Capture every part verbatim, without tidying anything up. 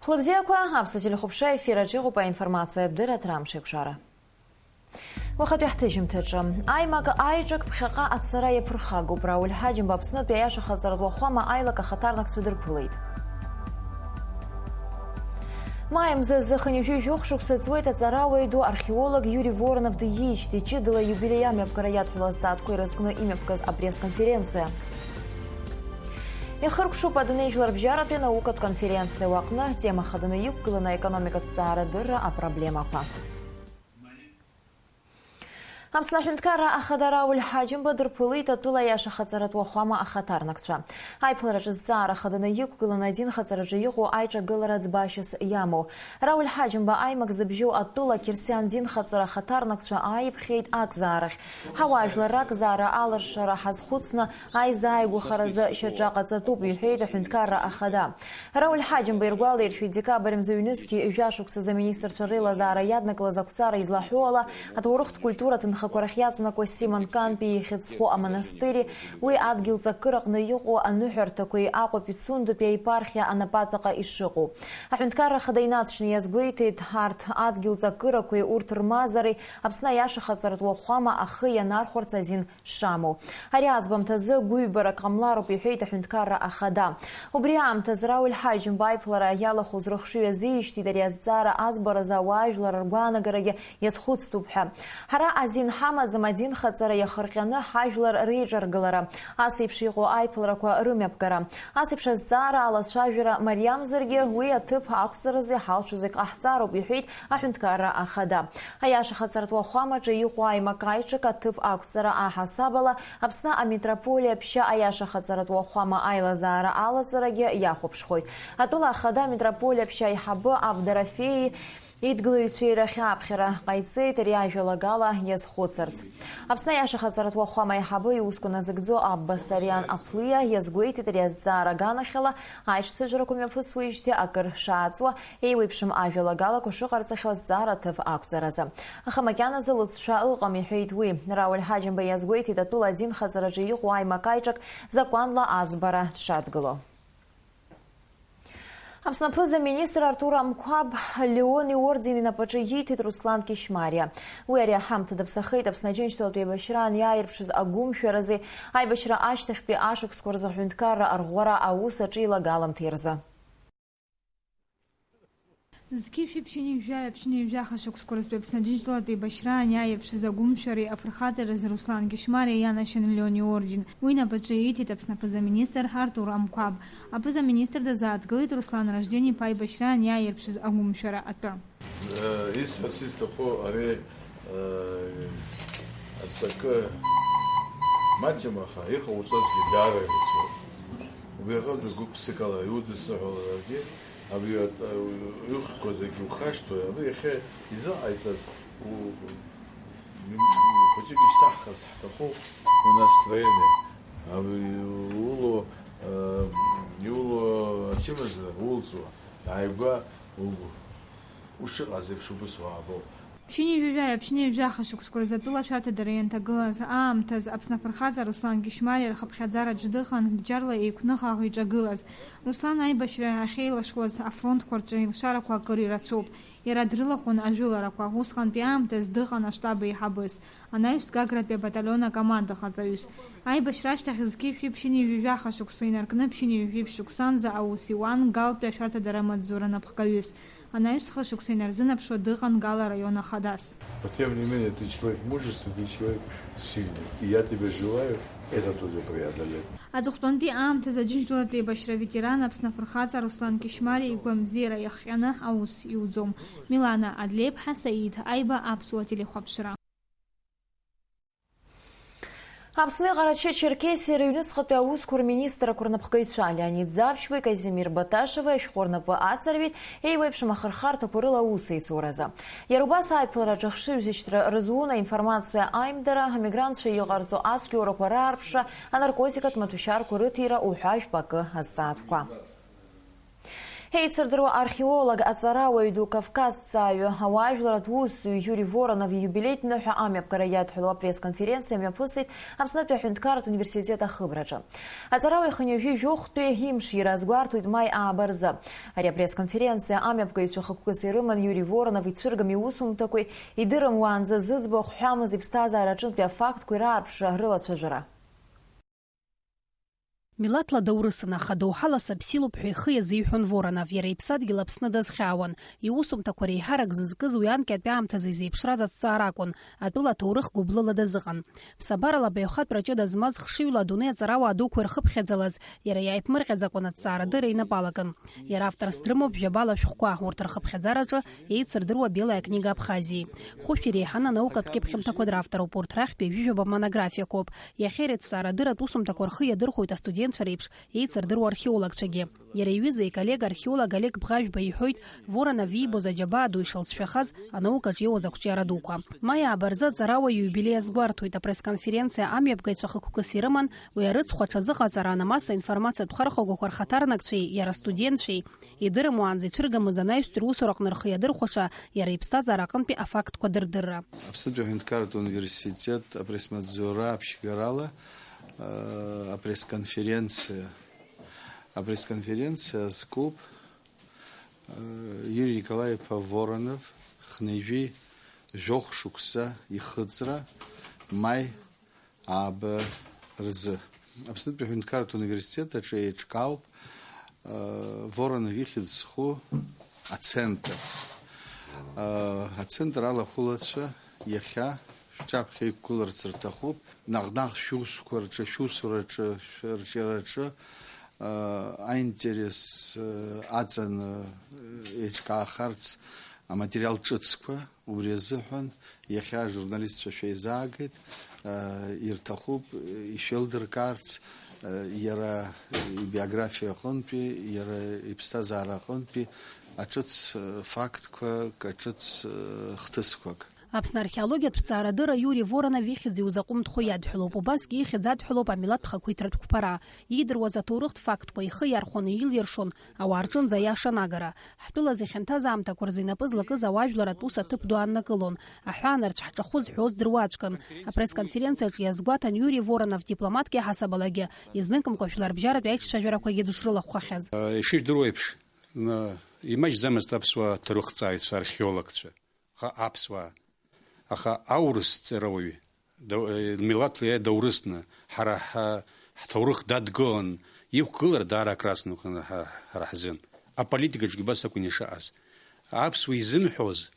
Лыбзиақәа, аԥсуа телехәаԥшра ефир аҿы иҟоуп аинформациатә дырраҭара Амшеикәшара. Уахатәи ҳҭыжьымҭаҿы. Аимак аиҿак ԥхьаҟа ацара иаԥырхагоуп. Рауль Ҳаџьымба Аԥснытәи аиашахаҵаратә уахәама аилак ахаҭарнакцәа дырԥылеит. Маи мза азы хынҩажәи жәохә шықәса ҵуеит аҵарауаҩ ду археолог Иури Воронов диижьҭеи ҷыдала иубилеи амҩаԥгара иадҳәалоу азҵаатәқәа ирызкны имҩаԥгаз апресс-конференциа. Ихыркәшоуп адунеи жәларбжьаратәи анаукатә конференциа уаҟны атема хаданы иқәгыланы аекономикатә ҵаарадырра апроблемақәа. Аԥсны аҳәынҭқарра ахада Рауль Ҳаџьымба дырԥылеит атәыла аиашахаҵаратә уахәама ахаҭарнакцәа. Аиԥылараҿы зҵаара хаданы иқәгыланы адинхаҵараҿы иҟоу аиҿагылара ӡбашьас иамоу. Рауль Ҳаџьымба аимак зыбжьоу атәыла ақьырсиан динхаҵара ахаҭарнакцәа ааиԥхьеит акзаарахь. Ҳауаажәлар ракзаара алыршара ҳазхәыцны аизааигәахаразы шьаҿа ҟаҵатәуп, иҳәеит аҳәынҭқарра ахада. Рауль Ҳаџьымба иргәалаиршәеит, декабрь мза ҩнызқьи жәа шықәсазы аминистрцәа реилазаара иаднакылаз ақәҵара излаҳәо ала, аҭоурыхтә культура аҭынхақәа рахь иаҵанакуа Симон Кампи ихьыӡхо амонастыри уи адгьыл ҵакыраҟны иҟоу аныҳәарҭақәеи Аҟәа Пицундатәи аепархиа анапаҵаҟа ишыҟоу. Аҳәынҭқарра ахада инаҵшьны иазгәеиҭеит, арҭ адгьыл ҵакырақәеи урҭ рмазареи Аԥсны аиашахаҵаратә уахәама ахы ианархәарц азин шамоу. Ари аӡбамҭазы гәыҩбарак ҟамлароуп, иҳәеит аҳәынҭқарра ахада. Убри аамҭазы Рауль Ҳаџьымба аиԥылара иалахәыз рыхшыҩ азиижьҭеит ари азҵаара аӡбаразы ауаажәлар ргәаанагарагьы иазхәыцтәуп ҳәа. Ҳара азин ҳамаӡам адинхаҵара иахырҟьаны ҳажәлар реиҿаргылара, ас еиԥш иҟоу аиԥыларақәа рымҩаԥгара. Ас еиԥш азҵаара алацәажәара мариамзаргьы, уи аҭыԥ ақәҵаразы иҳалшо зегь ҟаҳҵароуп, иҳәеит аҳәынҭқарра ахада. Аиашахаҵаратә уахәамаҿы иҟоу аимак-аиҿак аҭыԥ ақәҵара аҳасабала, Аԥсны амитрополиа ԥшьа аиашахаҵаратә уахәама аилазаара алаҵарагьы иахәаԥшхоит. Атәыла ахада амитрополиа ԥшьа аиҳабы аб Дорофеи идгылаҩцәеи рахь ааԥхьара ҟаиҵеит ари ажәалагала иазхәыцырц. Аԥсны аиашахаҵаратә уахәама аиҳабы иусқәа назыгӡо аб Басариан Аԥлиа иазгәеиҭеит ари азҵаара аганахьала аиҿцәажәарақәа мҩаԥысуеижьҭеи акыр шааҵуа, еиуеиԥшым ажәалагалақәа шыҟарҵахьоу азҵаара аҭыԥ ақәҵаразы. Аха макьаназы лыҵшәа ыҟам, иҳәеит уи. Рауль Ҳаџьымба иазгәеиҭеит атәыла адинхаҵараҿы иҟоу аимак-аиҿак закәанла аӡбара дшадгыло. Аԥсны аԥыза-министр Артур Амқәаб Леон иорден инапаҿы ииҭеит Руслан Кьышьмариа. Уи ари аҳамҭа даԥсахеит Аԥсны Аџьынџьтәылатә еибашьра аниааирԥшыз агәымшәаразы, аибашьра ашьҭахьтәи ашықәсқәа рзы аҳәынҭқарра арӷәӷәара аус аҿы илагаламҭеи рзы. Зқьи жәшәи ԥшьынҩажәи жәаҩа ԥшьынҩажәи жәаха шықәсқәа рзтәи Аԥсны Аџьынџьтәылатә еибашьра аниааирԥшыз агәымшәареи афырхаҵареи рзы Руслан Кьышьмариа ианашьан Леон иорден. Уи инапаҿы ииҭеит Аԥсны аԥыза-министр Артур Амқәаб. Аԥыза-министр дазааҭгылеит Руслан Ражден-иԥа аибашьра аниааирԥшыз агәымшәара атәы. Э, исҳәарц исҭаху ари, э, аҵакы маҷым, аха иҟауҵазгьы даара ирацәоуп. Убри аҟынтә гәык-ԥсыкала иудысныҳәаларгьы, абри, э, иухьқәа зегьы ухашҭуеи, абри иахьа изыҟаиҵаз у-, хәыҷык ишьҭаҳхырц ҳҭахуп, унастроение. Абри уло, э, иуло ачымазара улҵуа, ааигәа у-, ушыҟаз еиԥш убыс уаабоуп. Ԥшьынҩажәи жәаҩа ԥшьынҩажәи жәаха шықәсқәа рзы атәыла ашәарҭадара ианҭагылаз аамҭазы Аԥсны афырхаҵа Руслан Кьышьмариа рхыԥхьаӡараҿ дыҟан, бџьарла еиқәныхаах иҿагылаз. Руслан аибашьра ахьеилашуаз афронтқәа рҿы илшарақәа акыр ирацәоуп. Иара дрылахәын ажәыларақәа. Усҟантәи аамҭаз дыҟан аштаб еиҳабыс, анаҩс Гагратәи абаталион акоманда ахаҵаҩыс. Аибашьра ашьҭахь зқьи жәшәи ԥшьынҩажәи жәаха шықәса инаркны ԥшьынҩажәи жәиԥшь шықәсанӡа аус иуан Галтәи ашәарҭадара амаҵзура напхгаҩыс. Анаҩс хышықәса инарзынаԥшуа дыҟан Гала араион ахадас. Но тем не менее, ты человек мужественный, ты человек сильный. И я тебе желаю это тоже преодолеть. Аҵыхәтәантәи аамҭазы Аџьынџьтәылатәи еибашьра аветеран, Аԥсны афырхаҵа Руслан Кьышьмариа игәамзиара иахҟьаны аус иуӡом. Милана Адлеиԥҳа, Саид Аиба, Аԥсуа телехәаԥшра. Аԥсни Ҟарачы-Черкесиа рыҩнуҵҟатәи аусқәа рминистрқәа рнапхгаҩцәа Леонид Заԥшьбеи Казимир Баташеви ашәҟәы рнапы аҵарҩит еиуеиԥшым ахырхарҭақәа рыла аусеицуразы. Иара убас аиԥылараҿы ахшыҩзышьҭра рызун, аинформациа аимдара, амигрантцәа иҟарҵо ацәгьоурақәа раарԥшра, анаркотикатә маҭәашьарқәа рыҭира уҳәа жәпакы азҵаатәқәа. Еицырдыруа археолог, аҵарауаҩ ду, кавказҵааҩы, ауаажәларратә усзуҩ Иури Воронов ииубилеитә ныҳәа амҩаԥгара иадҳәалоу апресс-конференциа мҩаԥысит Аԥснытәи аҳәынҭқарратә университет ахыбраҿы. Аҵарауаҩ хынҩажәи жәохәтәи имш иара азгәарҭоит маи ааба рзы. Ари апресс-конференциа амҩаԥгаҩцәа хықәкыс ирыман Иури Воронов ицәыргам иусумҭақәеи идырым уаанӡа зыӡбахә ҳәамыз иԥсҭазаара аҿынтәи афактқәеи раарԥшра, рылацәажәара. Милаҭла даурысын, аха доуҳала саԥсилоуп ҳәа ихы иазиҳәон Воронов, иара иԥсадгьыл Аԥсны дазхьаауан. Иусумҭақәа реиҳарак зызкыз уи анкьатәи аамҭазы изеиԥшраз аҭҵаара акәын, атәыла аҭоурых гәыблыла дазыҟан. Ԥсабарала абаҩхатәра ҷыда змаз хшыҩла адунеи аҵарауаа дуқәа ирхыԥхьаӡалаз, иара иааиԥмырҟьаӡакәан аҭҵаарадырра инапы алакын. Иара авторс дрымоуп жәабала ашәҟәқәа, урҭ рхыԥхьаӡараҿы еицырдыруа Белая книга Абхазии. Хәышә иреиҳаны анаукатә кьыԥхьымҭақәа дравторуп, урҭ рахьтә ҩажәижәаба монографиақәоуп. Иахьа иара иҭҵаарадырратә усумҭақәа рхы иадырхәоит астудентцәа реиԥш еицырдыруа археологцәагьы. Иара иҩыза иколлега археолог Олег Бӷажәба иҳәоит, Воронов иибоз аџьабаа ду ишылҵшәахаз анаукаҿ иоуаз ақәҿиара дуқәа. Маи ааба рзы аҵарауаҩ ииубилеи азгәарҭоит, апресс-конференциа амҩаԥгаҩцәа хықәкыс ирыман, уи арыцхә аҽазыҟаҵара анамаса информациатә хархәагақәа рхаҭарнакцәеи иара астудентцәеи идырым уаанӡа ицәыргамыз анаҩстәи русураҟны рхы иадырхәаша иара иԥсҭазаара аҟынтәи афактқәа дырдырра. Аԥснытәи аҳәынҭқарратә университет апресс-маҵзура аԥшьгарала, э, апресс-конференциа, апресс-конференциа азкуп, э, Иури Николаи-иԥа Воронов хнеижәи жәохә шықәса ихыҵра маи ааба рзы. Аԥснытәи аҳәынҭқарратә университет аҿы еиҿкаауп, э, Воронов ихьӡ зху ацентр. Э, ацентр алахәылацәа иахьа шәҿаԥхьа иқәгыларц рҭахуп. Наҟ-наҟ шәусқәа рҿы, шәусураҿы, шәырҿиараҿы, э, аинтерес, э, аҵаны, э, еиҿкаахарц аматериал ҿыцқәа, убри азыҳәан иахьа ажурналистцәа шәеизаагеит, э, ирҭахуп, э, ишәеилдыркаарц, э, иара ибиографиа аҟынтәи, иара иԥсҭазаара аҟынтәи аҿыц, э, фактқәак, аҿыц, э, хҭысқәак. Аԥсны археологиатә ҭҵаарадырра Иури Воронов ихьӡ иузаҟәымҭхо иадҳәалоуп, убасгьы ихьӡ адҳәалоуп амилаҭтә хақәиҭратә қәԥара. Иидыруаз аҭоурыхтә фактқәа ихы иархәаны илиршон, ауаа рҿынӡа аиаша анагара. Ҳтәыла зехьанҭаз аамҭақәа рзы инапы злакыз ауаажәларатә ус аҭыԥ ду ааннакылон. Аҳәаанырцә ҳҿахәы зҳәоз дыруаӡәкын. Апресс-конференциаҿы иазгәаҭан Иури Воронов дипломатк иаҳасабалагьы, изныкымкәа жәларбжьаратәи аиҿцәажәарақәагьы дышрылахәхахьаз. Ишыжәдыруа еиԥш, н-, имаҷӡамызт аԥсуа ҭоурыхҭҵааҩцәа, археологцәа. Аха аԥсуаа, аха аурыс ҵарауаҩ, дау-, э, милаҭла иааит даурысны, ҳара ҳа-, ҳҭоурых дадгылан, иқәгылара даара акрасны ҳа-, ҳара ҳзын. Аполитикаҿгьы убас акәын ишыҟаз. Аԥсуа изымҳәоз,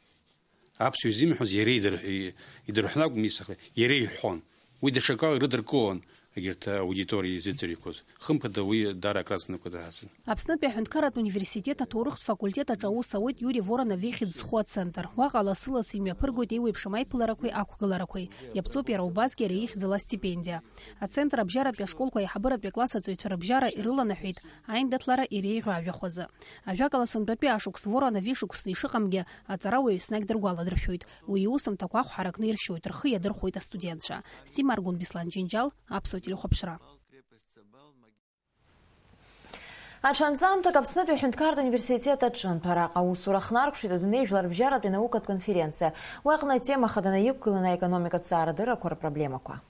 аԥсуа изымҳәоз иара идыр-, и-, идырҳәны акәым исахьа, иара иҳәон. Уи даҽакала ирыдыркылон егьырҭ аудиториа изыӡырҩқәоз. Хымԥада, уи даара акрасны акәын даҳасын. Аԥснытәи аҳәынҭқарратә университет аҭоурыхтә факультет аҿы аус ауеит Иури Воронов ихьӡ зху ацентр. Уаҟа лассы-ласс имҩаԥыргоит еиуеиԥшым аиԥыларақәеи ақәгыларақәеи. Иаԥҵоуп иара убасгьы иара ихьӡала астипендиа. Ацентр абжьаратәи ашколқәа аиҳабыратәи аклассаҿыҩцәа рыбжьара ирыланаҳәеит аиндаҭлара иреиӷьу ажәахәазы. Ажәакала, сынтәатәи ашықәс Воронов ишықәсны ишыҟамгьы, аҵарауаҩ еснагь дыргәаладыршәоит. Уи иусумҭақәа ахә ҳаракны иршьоит, рхы иадырхәоит астудентцәа. Сима Аргәын, Беслан Џьынџьал, Аԥсуа телехәаԥшра. Аҽанҵамҭак Аԥснытәи аҳәынҭқарратә университет аҿынтә араҟа аусура хнаркәшеит адунеи жәларбжьаратәи анаукатә конференциа. Уи аҟны атема хаданы иқәгылан аекономикатә ҵаарадыррақәа рпроблемақәа.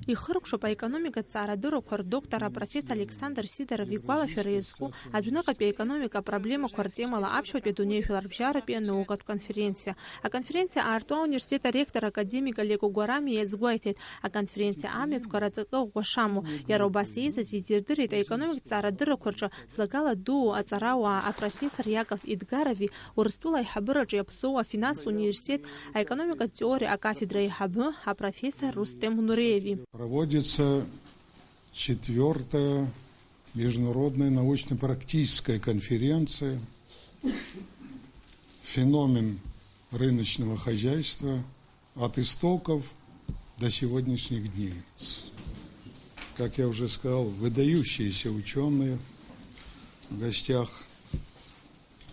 Ихыркәшоуп аекономикатә ҵаарадыррақәа рдоктор апрофессор Александр Сидоров игәалашәара иазку адәныҟатәи аекономика апроблемақәа ртемала аԥшьбатәи адунеи жәларбжьаратәи анаукатә конференциа. Аконференциа аартуа ауниверситет аректор академик Олег Угәарами иазгәеиҭеит, аконференциа амҩаԥгара аҵакы ӷәӷәа шамоу. Иара убас еизаз идирдырит аекономикатә ҵаарадыррақәа рҿы злагала дуу аҵарауаа апрофессор Иаков Идгарови Урыстәыла аиҳабыраҿы иаԥҵоу афинанстә университет аекономикатә теориа акафедра аиҳабы апрофессор Рустем Нурееви. Проводится четвёртая международная научно-практическая конференция «Феномен рыночного хозяйства от истоков до сегодняшних дней». Как я уже сказал, выдающиеся учёные в гостях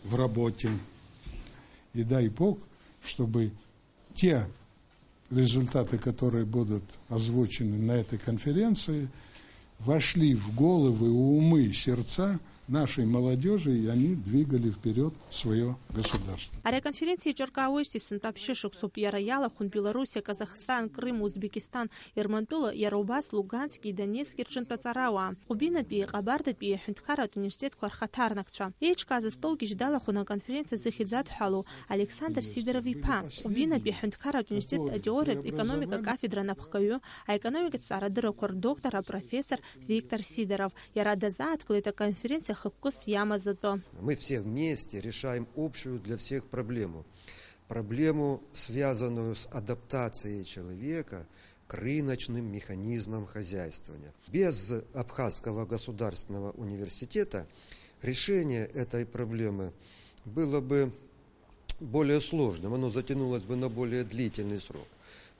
в работе. И дай Бог, чтобы те результаты, которые будут озвучены на этой конференции, вошли в головы, умы, сердца нашей молодежи, и они двигали вперёд своё государство. Ари аконференциа еиҿыркаауеижьҭеи сынтәа ԥшьышықәсоуп. Иара иалахәын Белоруссиа, Казахстан, Крым, Узбекистан, Ермантәыла, иара убас Луганск-и Донецк-и рҿынтә аҵарауаа, Ҟәбинатәи, Ҟабардатәи аҳәынҭқарратә университетқәа рхаҭарнакцәа. Еиҿкааз астолгьежь далахәын аконференциа зыхьӡ адҳәалоу Александр Сидоров иԥа, Ҟәбинатәи аҳәынҭқарратә университет атеориатә економика кафедра анапхгаҩы, аекономикатә ҵарадыррақәа рдоктор, апрофессор Виктор Сидоров. Иара дазааҭгылеит аконференциа хықәкыс иамаз атәы. Мы все вместе решаем общую для всех проблему. Проблему, связанную с адаптацией человека к рыночным механизмам хозяйствования. Без Абхазского государственного университета решение этой проблемы было бы более сложным, оно затянулось бы на более длительный срок.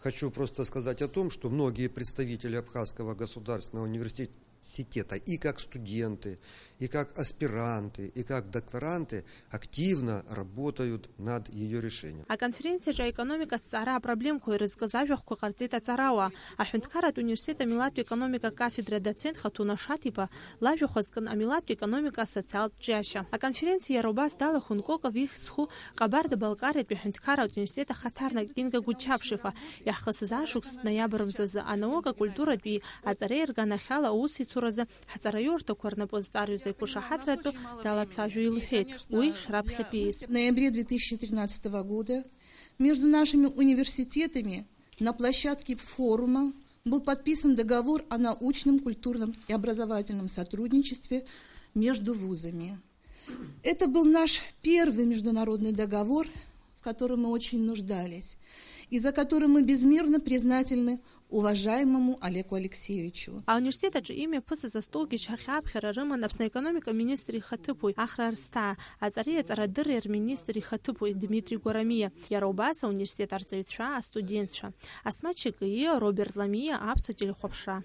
Хочу просто сказать о том, что многие представители Абхазского государственного университета, и как студенты, и как аспиранты, и как докторанты активно работают над её решением. Аконференциаҿы аекономикатә ҵара апроблемқәа ирызкыз ажәахәқәа ҟарҵеит аҵарауаа. Аҳәынҭқарратә университет амилаҭтә економика акафедра адоцент Хатуна Шаҭ-иԥа лажәахә азкын амилаҭтә економика асоциалтә ҿиашьа. Аконференциа иара убас далахәын Коков ихьӡ зху Ҟабарда-Балкариатәи аҳәынҭқарратә университет ахаҭарнак Инга Гучаԥшь-иԥа. Иаҳхысыз ашықәс ноиабр мзазы анаука, акультуратәи аҵареи рганахьала аусеицуразы ҳҵараиурҭақәа рнапы зҵарҩыз аиқәышаҳаҭра атәы далацәажәо илҳәеит, уи шраԥхьатәииз. В ноябре две тысячи тринадцатого года между нашими университетами на площадке форума был подписан договор о научном, культурном и образовательном сотрудничестве между вузами. Это был наш первый международный договор, в котором мы очень нуждались, и за который мы безмерно признательны уважаемому Олегу Алексеевичу. Ауниверситет аҿы имҩаԥысыз астолгьежь ахьааԥхьара рыман Аԥсны аекономика министр ихаҭыԥуаҩ Ахра Арсҭаа, аҵареи аҵарадырреи рминистр ихаҭыԥуаҩ Дмитри Гәарамиа, иара убас ауниверситет арҵаҩцәа, астудентцәа Асмаҭ Шьакиа, Роберт Ламиа, аԥсуа телехәаԥшра.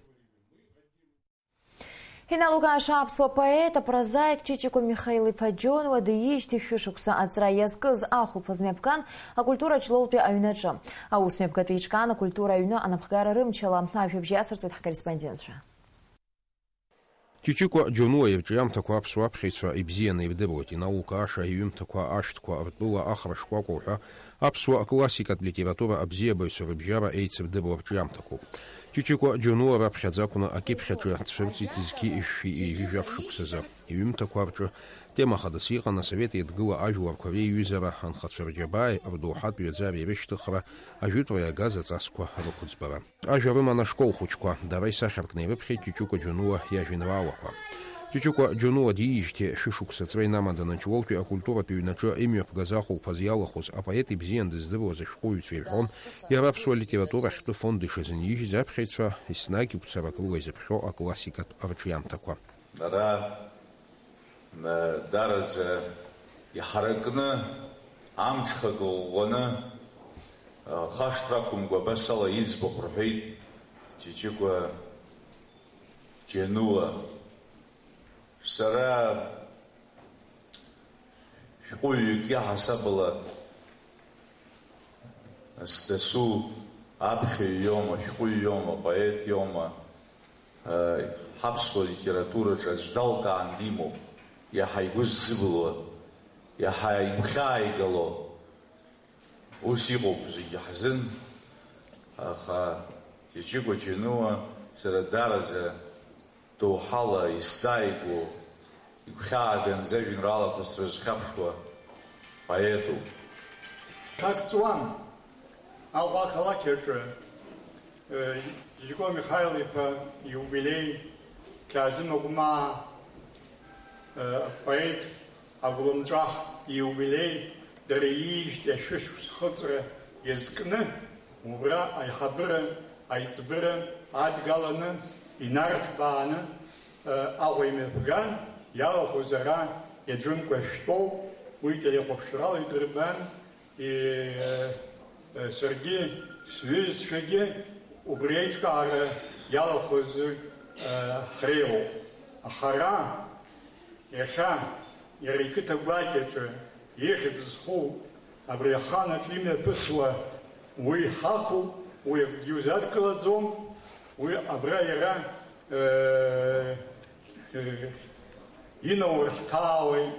Иналукааша аԥсуа поет, апрозаик Ҷыҷыкәа Михаил-иԥа Џьонуа диижьҭеи шәышықәса аҵра иазкыз ахәылԥаз мҩаԥган акультура Ҷлоутәи аҩнаҿы. Аус мҩаԥгатәи еиҿкаан акультура аҩны анапхгара рымчала. Ажәабжь иацырҵоит ҳкорреспондентцәа. Ҷыҷыкәа Џьонуа ирҿиамҭақәа аԥсуа аԥхьаҩцәа ибзианы ирдыруеит, иналукааша иҩымҭақәа Ашәҭқәа ртәыла, Ахра шкәакәа уҳәа, аԥсуа классикатә литература абзиабаҩцәа рыбжьара еицырдыруа рҿиамҭақәоуп. Ҷыҷыкәа Џьонуа раԥхьаӡа акәны акьыԥхь аҿы дцәырҵит зқьи жәшәи ҩажәи жәаф шықәсазы. Иҩымҭақәа рҿы тема хадас иҟан асовет еидгыла ажәларқәа реиҩызара, анхацәа рџьабааи рдоуҳатә ҩаӡареи рышьҭыхра, ажәытәреи агаз аҵасқәа рықәыӡбара. Ажәа рыман ашкол хәыҷқәа, дара исахьаркны ирыԥхьеит Ҷыҷыкәа Џьонуа иажәеинраалақәа. Ҷыҷыкәа Џьонуа диижьҭеи шәышықәса аҵра инамаданы Ҷлоутәи акультуратә ҩнаҿы имҩаԥгаз ахәылԥаз иалахәыз апоет ибзиан дыздыруаз ашәҟәыҩҩцәа ирҳәон, иара аԥсуа литература ахьтәы фонд ишазынижьыз аԥхьаҩцәа еснагь гәцарак рыла изыԥхьо аклассикатә рҿиамҭақәа. Ара, м, дараӡа иҳаракны, амҽхак ӷәӷәаны, хашҭра ақәымкәа абас ала иӡбахә рҳәеит Ҷыҷыкәа Џьонуа. Сара шәҟәыҩҩык иаҳасабала сдасу аԥхьаҩ иоума, шәҟәыҩҩ иоума, поет иоума, ҳаԥсуа литератураҿы аӡә далкаан димоуп, иаҳа игәы ззыбылуа, иаҳа игәхьааигало. Ус иҟоуп зегьы ҳзын, аха Ҷыҷыкәа Џьонуа сара дараӡа доуҳала исзааигәоу, игәхьааганӡа ажәеинраалақәа срызхьаԥшуа поетуп. Ҽак ҵуан Аҟәа ақалақь аҿы, э, Ҷыҷыкәа Михаил-иԥа иубилеи, Қьаазым Агәмаа, э, апоет Агәлымҵәаҳ ииубилеи дара иижьтәи ашәышықәс хыҵра иазкны, убра аихабыра, аиҵбыра адгаланы, инарҭбааны, э, Аҟәа имҩаԥган, иалахәыз ара иаӡәымкәа шәтәоуп, уи телехәаԥшрала идырбан, и, э, саргьы сҩызцәагьы убри аиҿкаара иалахәыз, э, хреиуоуп. Ҳара Иахьа иара иқыҭа гәакьаҿы ихьӡ зху абри ахан аҿы имҩаԥысуа уи ҳақәуп, уи акгьы иузадкылаӡом, уи абра иара, э, э, Инаурҳҭаауеит,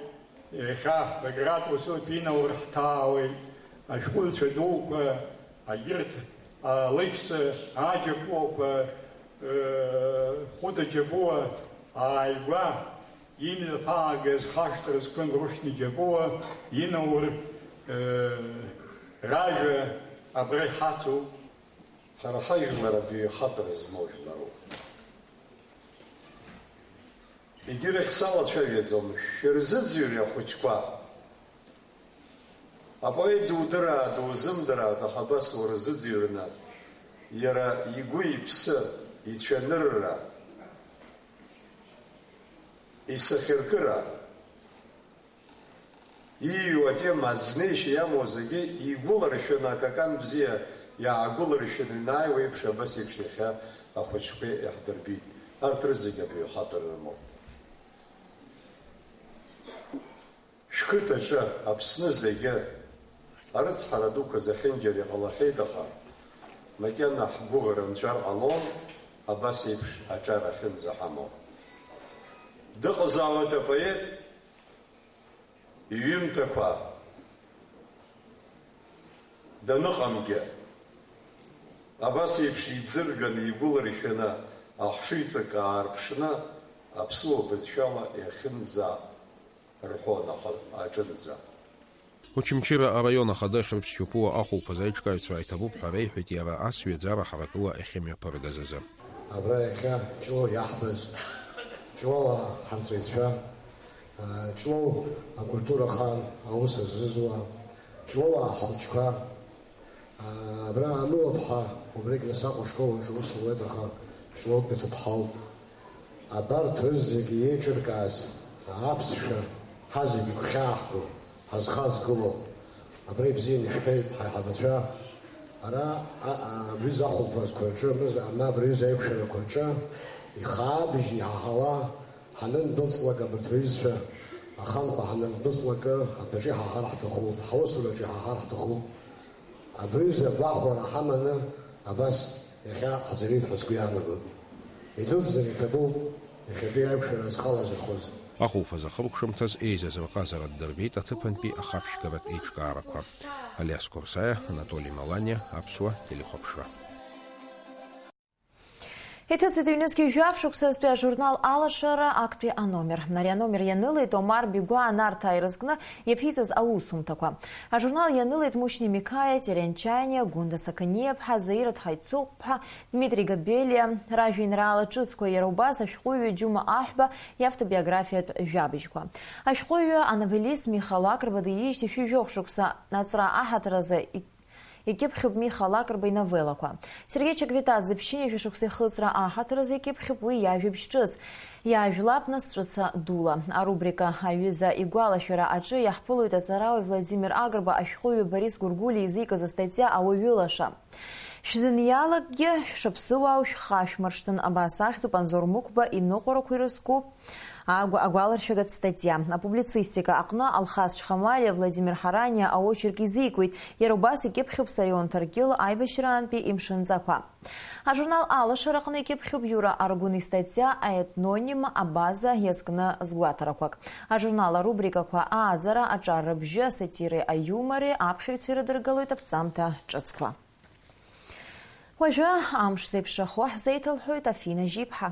иахьа Баграт усутә инаурҳҭаауеит, ашәҟәыҩҩцәа дуқәа, егьырҭ, Алықьса, Аџьапуақәа, э, Хәыта Џьапуа, ааигәа, имҩаԥаагаз хашҭра зқәым Рушьни Џьапуа, инаур, э, ражәа абра иҳацуп. Ҳара ҳажәлар абаҩхатәра змоу жәларуп. Егьырахь салацәажәаӡом, шәырзыӡырҩы ахәыҷқәа. Апоет дудырааит, дузымдырааит, аха абас урзыӡырҩны, иара игәы-иԥсы, ицәанырра, исахьаркыра, ииҩуа атема азнеишьа иамоу зегьы игәыларшәаны, акакан бзиа иаагәыларшәаны ианааиуа еиԥш, абас еиԥш иахьа ахәыҷқәа иаҳдырбеит. Арҭ рызегь абаҩхатәра рымоуп. Шәқыҭаҿы, Аԥсны зегьы, арыцҳара дуқәа зехьынџьара иҟалахьеит, аха макьана ҳгәыӷра нҵәар ҟалом, абас еиԥш аҿар ахьынӡаҳамоу. Дыҟазаауеит апоет, иҩымҭақәа даныҟамгьы, абас еиԥш иӡырганы, игәыларшәаны, ахшыҩҵак аарԥшны, аԥсуа бызшәала иахьынӡа рҳәон, аха аҿынӡа. Очамчыра араион ахада Хьрыԥс Џьопуа ахәылԥаз аиҿкааҩцәа иҭабуп ҳәа реиҳәеит иара ас ҩаӡара ҳаракыла иахьымҩаԥыргаз азы. Абра иахьа Ҷлоу иаҳбаз, Ҷлоуаа ҳарҵаҩцәа, Ҷлоу акультура ахаан аус азызуа, Ҷлоуаа ҳхәыҷқәа, Абра Амуаԥҳа, убригь нас Аҟәа ашкол аҿы аус луеит, аха Ҷлоутәи ҭыԥҳауп. Абарҭ рызегьы еиҿыркааз аԥсшәа ҳазегьы игәхьааҳго, ҳазхазгыло. Абра ибзианы ишәҳәеит ҳаиҳабацәа. Ара, а, а, абри захәылԥазқәа рҿы, абри, абри аиқәшәарақәа рҿы ихаабыжьны иҳаҳауа ҳанындәылҵлак, абарҭ рҩызцәа аханқәа ҳанындәылҵлакы, адәаҿы иҳаҳар ҳҭахуп, ҳусураҿы иҳаҳар ҳҭахуп. Абри аҩыза агәахәара ҳаманы абас иахьа ҳзаҩит ҳәа сгәы иаанагоит. Идуӡӡаны иҭабуп иахьатәи аиқәшәара зхалазырхәыз. Ахәылԥаз ахыркәшамҭаз еизаз рҟазара ддырбеит аҭыԥантәи ахаԥшьгаратә еиҿкаарақәа. Алиас Қорсаиа, Анатоли Маланиа, Аԥсуа телехәаԥшра. Иҭыҵит ҩнызқьи жәаф шықәсазтәи ажурнал Алашара актәи аномер. Ари аномер ианылеит Омар Бигәаа Нарҭаа ирызкны иаԥиҵаз аусумҭақәа. Ажурнал ианылеит Мушьни Микаиа, Терент Чаниа, Гәында Сақаниаԥҳа, Заира Ҭҳаицыҟәԥҳа, Дмитри Габелиа ражәеинраала ҿыцқәа, иара убас ашәҟәыҩҩы Џьума Аҳәба иавтобиографиатә жәабжьқәа. Ашәҟәыҩҩы, ановеллист Миха Лакрба диижьҭеи шәи жәохә шықәса аҵра аҳаҭыр азы икьыԥхьуп Миха Лакрба иновеллақәа. Сергеи Чагвитаӡе ԥшьынҩажәа шықәса ихыҵра аҳаҭыр азы икьыԥхьуп уи иажәабжь ҿыц, иаажәлап нас Ҵәыца дула. Арубрика Аҩыза игәалашәара аҿы иаҳԥылоит аҵарауаҩ Владимир Агрба ашәҟәыҩҩы Борис Гәыргәлиа изикыз астатиа Ауаҩы лаша. Шәзыниалакгьы шәшаԥсыуаау шәхашәмыршҭын, абас ахьӡуп Анзор Мықәба иныҟәарақәа ирызку Агәа-, агәаларшәагатә статиа. Апублицистика аҟны Алхас Чхамалиа, Владимир Ҳараниа аочерк изикуеит, иара убас икьыԥхьуп Сарион Ҭаркьыл аибашьраантәи имшынҵақәа. Ажурнал Алашара аҟны икьыԥхьуп Иура Аргәын истатиа «Аетноним абаза» иазкны згәаҭарақәак. Ажурнал арубрикақәа «Ааӡара», «Аҿар рыбжьы», «Асатиреи аиумори», аԥхьаҩцәа ирыдыргалоит аԥҵамҭа ҿыцқәа. Уажәы амш зеиԥшрахо ҳзеиҭалҳәоит Афина Жьиԥҳа.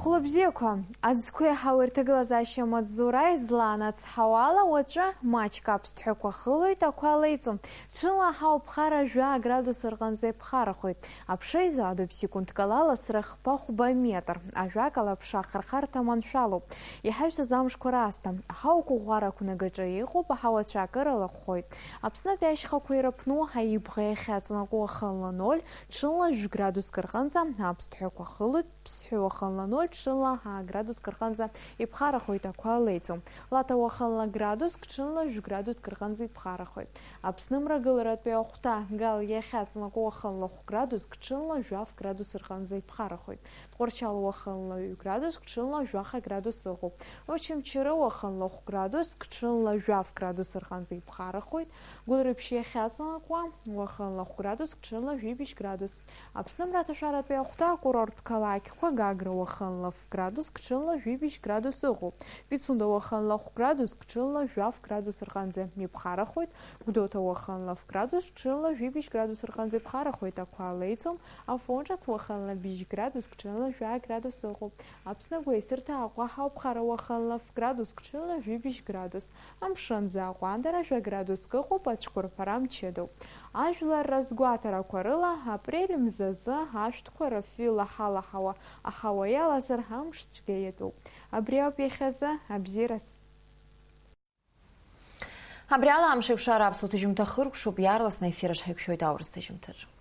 Хәлабзиақәа, аӡқәа иаҳау ирҭагылазаашьа амаҵзура излаанацҳауала, уаҵәы маҷк аԥсҭҳәақәа хылоит, ақәа леиҵом. Ҽынла аҳауа ԥхара жәа градус рҟынӡа иԥхарахоит. Аԥша изаадоуп секундк ала ласра хԥа-хәба метр. Ажәакала, аԥша ахырхарҭа маншәалоуп. Иҳаҩсыз амшқәа раасҭа, аҳауа қәыӷәӷәара ақәнагаҿы иҟоуп, аҳауа цәаакыра лаҟәхоит. Аԥснытәи ашьхақәа ирыԥну аибӷа иахьаҵанакуа хынла ноль, ҽынла жәградуск рҟынӡа аԥсҭҳәақәа хылоит, Ԥсҳәы уахынла ноль, ҽынла аа градуск рҟынӡа иԥхарахоит, ақәа леиӡом. Лаҭа уахынла градуск, ҽынла жәа градуск рҟынӡа иԥхарахоит. Аԥсны мрагыларатәи ахәҭа Гал иахьаҵанакуа уахынла хә градуск, ҽынла жәаф градус рҟынӡа иԥхарахоит. Тҟәарчал уахынла ҩ градуск, ҽынла жәаха градус ыҟоуп. Очамчыра уахынла хә градуск, ҽынла жәаф градус рҟынӡа иԥхарахоит. Гәылрыԥшь иахьаҵанакуа уахынла хә градуск, ҽынла жәибжь градус. Аԥсны мраҭашәаратәи ахәҭа акурорттә қалақьқәа Гагра уахынла ф градуск, ҽынла жәибжь градус ыҟоуп. Пицунда уахынла хә градуск, ҽынла жәаф градус рҟынӡа иԥхарахоит. Гәдоуҭа уахынла ф градус, ҽынла жәибжь градус рҟынӡа иԥхарахоит, ақәа леиӡом. Афон ҿац уахынла бжь градуск, ҽынла жәа градус ыҟоуп. Аԥсны агәеисырҭа Аҟәа ҳауԥхара уахынла ф градуск, ҽынла жәибжь градус. Амшынӡы аҟәандара жәа градуск ыҟоуп, ацәқәырԥара мчыдоуп. Ажәлар разгәаҭарақәа рыла, апрель мзазы ашәҭқәа рыфҩы лаҳалаҳауа аҳауа иалазар, амш цәгьа иатәуп. Абри ауп иахьазы абзиараз. Абри ала амш еиқәшара аԥсуа ҭыжьымҭа хыркәшоуп, иаарласны ефир аҿы ҳаиқәшәоит аурыс ҭыжьымҭаҿы.